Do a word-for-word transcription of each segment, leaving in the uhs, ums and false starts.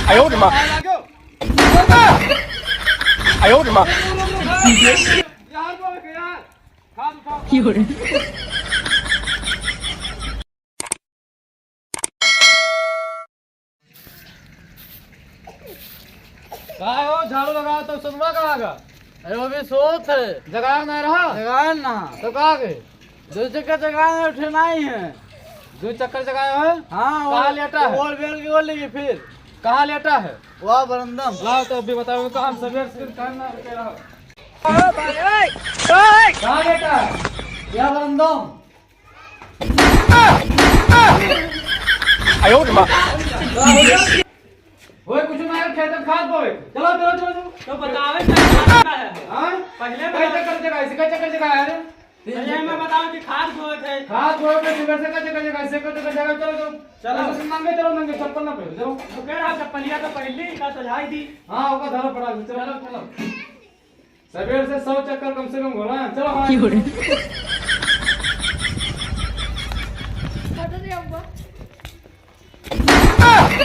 哎呦我的妈！哎呦我的妈！ का हो, झाड़ू लगाओ तो सुनवा कहाँ का? अरे वो भी सोत है। जगाया ना रहा? जगाया ना। तो कहाँ गए? दो चक्कर जगाए हैं, उठे नहीं है। दो चक्कर जगाए हो? हाँ, कहाँ वो लेटा है? बोल बेल के बोल लेंगे फिर। कहाँ लेटा है? वहाँ बरंदम। लाओ तो अभी बताओ, तो हम सवेर से करना के रहो। कहाँ लेटा है? या बरंदम। आयो रे माँ। ओए, कुछ ना है, खेत में खाद बोए। चलो, चलो, चलो, चलो। तो बतावे ना, खाद का है? हाँ? पहले कई बता। चक्कर जगह, इसे कई चक्कर जगह है रे? पहले मैं बताऊं कि खाद बोए थे। खाद बोए थे, फिर से कई चक्कर जगह, इसे कई चक्कर जगह, चलो, चलो। चलो। नंगे चलो, नंगे, चप्पल ना पहनो, चलो। तो कह रहा, चप्पलिया तो पहन ली, का सजाई दी। हाँ, होगा, धरो पड़ा, चलो, चलो। सवेर से सौ चक्कर कम से कम घुमा, चलो, हाँ। क्यों रे?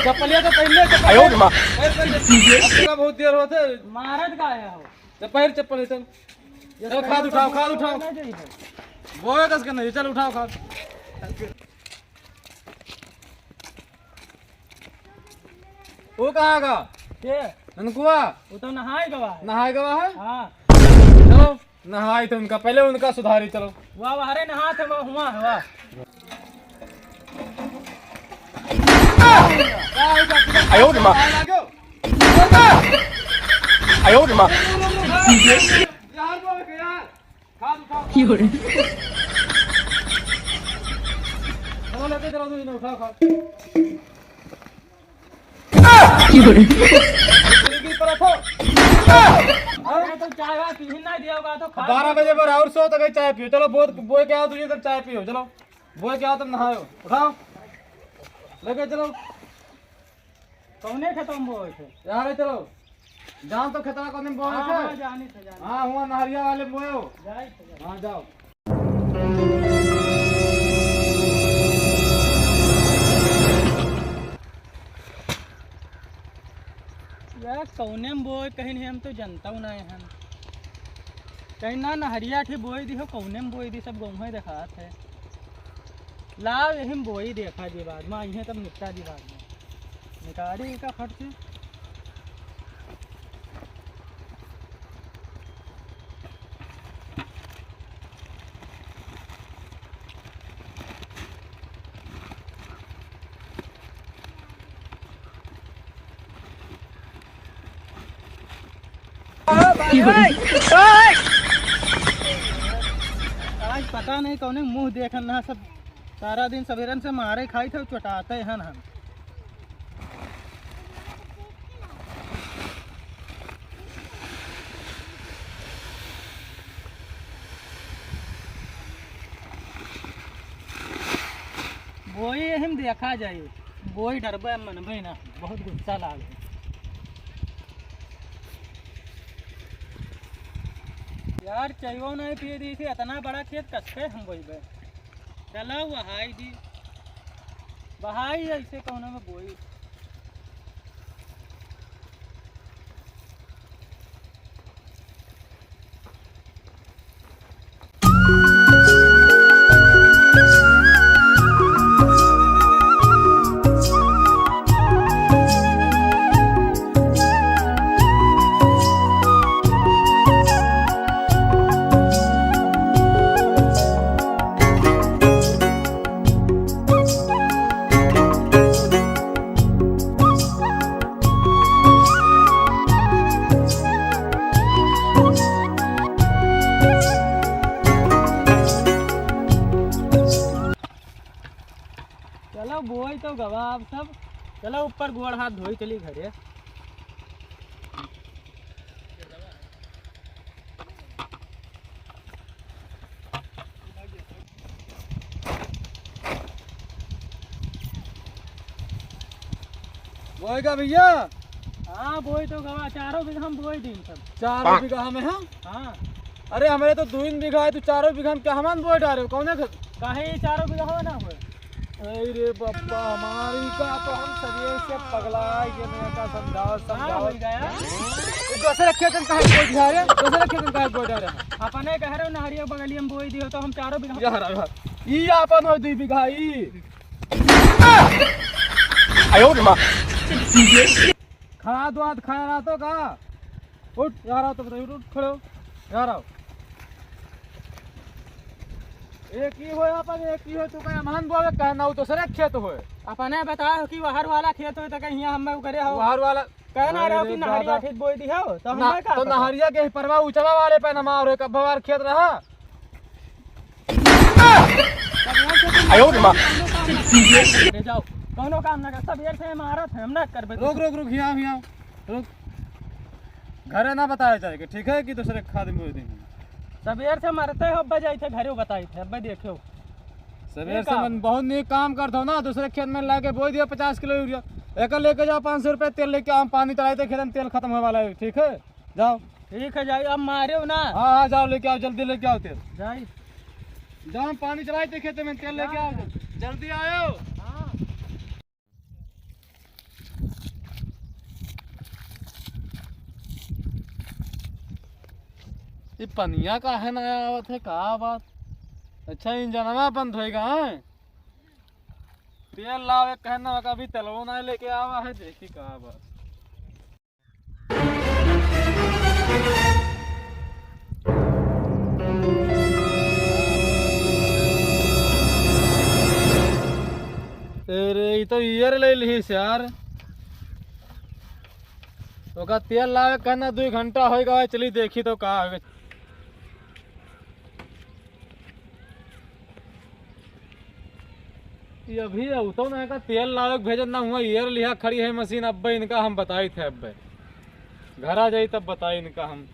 चप्पलिया तो पहन ले, चप्पल आयो रे माँ। पैर, पैर, पैर। अब तो बहुत देर होते। मारत का है हो? तो पैर चप्पल है, चल। चल, खाद उठाओ, खाद उठाओ। बोए कस के नहीं, चल उठाओ खाद। वो कहाँ का? के? ननकुआ? वो तो नहाए गवा है। नहाए गवा है? हाँ। चलो, नहाई तो उनका, पहले उनका सुधारी, चलो। वाह, वाह, अरे नहा थे, वाह, हुआ है, वाह। आयो रे माँ। आयो रे माँ। यार, को यार। खाद उठाओ। क्यों रे? चलो, लेके चलो, तू इन्हें उठाओ, खाद। क्यों रे? गिर, गिर पड़ा था। अरे, तो चाय वाय पीही ना दिया होगा, तो खाद बारह बजे पर और सो तक चाय पियो। चलो, बोए, बोए के आओ, तुझे तब चाय पियो। चलो, बोए के आओ, तब नहायो। उठाओ, लेके चलो। कौने खेतवा में बोए थे? यार, चलो। जान तो खेतवा कौने में बोए हाँ, थे? हाँ, जानी थे, जानी। हाँ, हुआ नहरिया वाले में बोए हो। जाई थे, जाई। हाँ, जाओ। यार, कौने में बोए, कहीं नहीं, हम तो जनता हूँ ना है हम। कहीं ना, नहरिया ठे बोए दी हो, कौने में बोए दी, सब गौंहे देखात है। लाओ, यही में बोई देखा जी बाद में, इहे तब निपटा जी बाद में। निकाली का फट से। आज पता नहीं कौने मुँह देखन ना, सब सारा दिन सबेरन से मारे खाई थे, चोटाते हन हम। बोई हम देखा जाई, बोई डरबे मनबे ना, बहुत गुस्सा लागे। यार, चइवो नहीं पिए दी थी, इतना बड़ा खेत कसके हम बोइबे। चलो, वहाई दी, बहाई ऐसे कौनो में बोई। चलो, बोई तो गवा अब सब। चलो, ऊपर गोड़ हाथ धोई चली घरे। बोएगा भैया? हाँ, बोई तो गवा, चारों बीघा में बोई दिन सब। चारों बीघा में है? हाँ। अरे, हमरे तो दुइन बीघा है, तू चारों बीघा में क्या हमान बोए डारे हो? कौने खेत? काहे ये चारों बीघा हो ना होए? अरे बप्पा, हमारी का तो हम सवेर से पगला गए, मैं का समझाओ, हाँ, समझाओ। हो गया। दूसरे खेतन काहे बोई दिया रे? दूसरे खेतन काहे बोई दिया रे? अपने कह रहे हो, नहरिया बगलिया में बोई दियो, तो हम चारों बीघा यार, यार, ई आपन हो दुई बीघा ई। आयो रे माँ। खाद वाद खाया रहा तो का? उठ, यार आओ तो बताइए, उठ, उठ, खड़े हो, यार आओ। एक ही हो अपन, एक ही हो, तू का अमान बोले, कहना हो दूसरे खेत होए। अपने बताओ कि बाहर वाला खेत होए तो कहीं यहाँ हमें करे हो। बाहर वाला कहना रहे हो अरे कि नहरिया दादा। खेत बोई दी हो, तो ना, हमें का तो पता? नहरिया के ही परवा उचवा वाले पे न मारो, एक अब्बा वार खेत रहा। आयो रे माँ। ले जाओ, कौनो काम ना कर, सब एक से मारत है, हम ना करबे। रुक, रुक, रुक, हियाँ, हियाँ, रुक। घरे ना बताया जाए कि ठीक है कि दूसरे खाद में बोई देंगे। सबेर से मरते हो, अब्बे जाई थे घरे बताई थे, अब्बे देखो। सबेर से मन बहुत नीक काम करत हो ना, दूसरे खेत में लाके बोई दिया पचास किलो यूरिया। एक लेके जाओ पाँच सौ रुपये तेल लेके आओ, हम पानी चलाए थे खेत में, तेल खत्म होए वाला है, ठीक है? जाओ। ठीक है, जाइए, अब मारे हो ना। हाँ, हाँ, जाओ लेके आओ, जल्दी लेके आओ तेल। जाइए। जाओ, हम पानी चलाए थे खेत में, तेल लेके आओ, जल्दी आयो। हाँ। ये पनिया काहे ना आवत है, का बात? अच्छा, इंजनवा बंद होएगा, हैं? तेल लावे कहना, अभी तेलवो ना लेके आवा है, देखी का बात। अरे, ई तो ईयर ले लिहिस यार। ओका तेल लावे कहना, दुई घंटा होइगा, चली देखी तो का आगे। ये अभी अउतो ना का तेल लावे के भेजत ना हुआ, ईयर लिहा खड़ी है मशीन। अब्बे इनका हम बताई थे, अब्बे घरा जाई तब बताई इनका हम।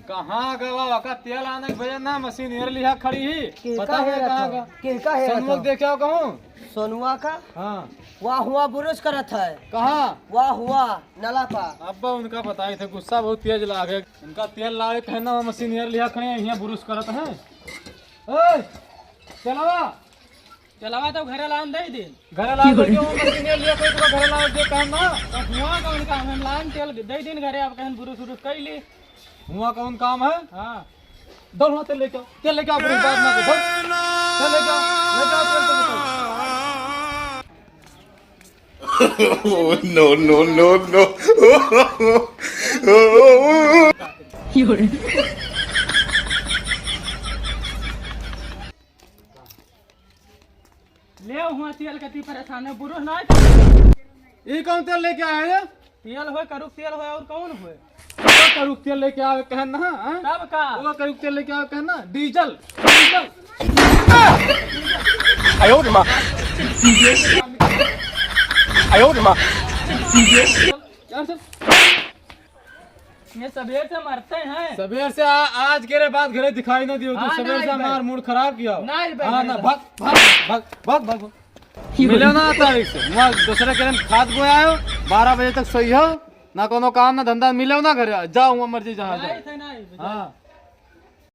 कहाँ गवा? ओका तेल आने के भेजत ना, मशीन ईयर लिहा खड़ी ही। केका पता है हेरत कहाँ हो? का? केका हेरत सोनुआ हो? के देखे हो कहूँ? सोनुआ का? हाँ। वाह, हुआ बुरुस करत है। कहाँ? वाह, हुआ नला पा। अब्बा उनका बताई थे, गुस्सा बहुत तेज लागे। उनका तेल लावे कहना, मशीन ईयर लिहा खड़ी है, यहाँ बुरुस करत है। ओए, चलावा। चलावा तो घरे लान दे दिन। घरे लान दे, क्यों मशीन ईयर लिहा खड़ी, तो घरे लान दे कहना। तो हुआ का उनका, हम लान तेल दे दिन घरे, अब कहन बुरुस उरुस कर ली। हुआ कौन काम है? हाँ। दौड़, हुआ तेल लेके आओ, तेल लेके आओ, अपनी बात ना कर, दौड़। तेल लेके आओ, लेके आओ, तेल, तेल, तेल। Oh, no, no, no, no। ले हुआ तेल कती परेशान है, बुरुस ना। ये कौन तेल लेके आया है? तेल होए, करुक तेल होए, और कौन होए? वो करुक तेल लेके आवे कहन ना, हाँ? तब का? वो करुक तेल लेके आवे कहन ना, डीजल, डीजल। आयो रे माँ। आयो रे माँ। यार सर। ये सबेर से मरते हैं। सबेर से आ, आज के रे बाद घरे दिखाई ना दियो तू। हाँ, सबेर से हमार मूड खराब किया हो। ना, हाँ, ना, भाग, भाग, भाग, भाग, भाग। मिले ना तारीख से, वहाँ दूसरे के दिन खाद बोया हो, बारह बजे तक सोई हो, ना कोनो काम, ना धंधा, मिले ना घरे, जाओ, वहाँ मर्जी जहाँ जाओ। हाँ।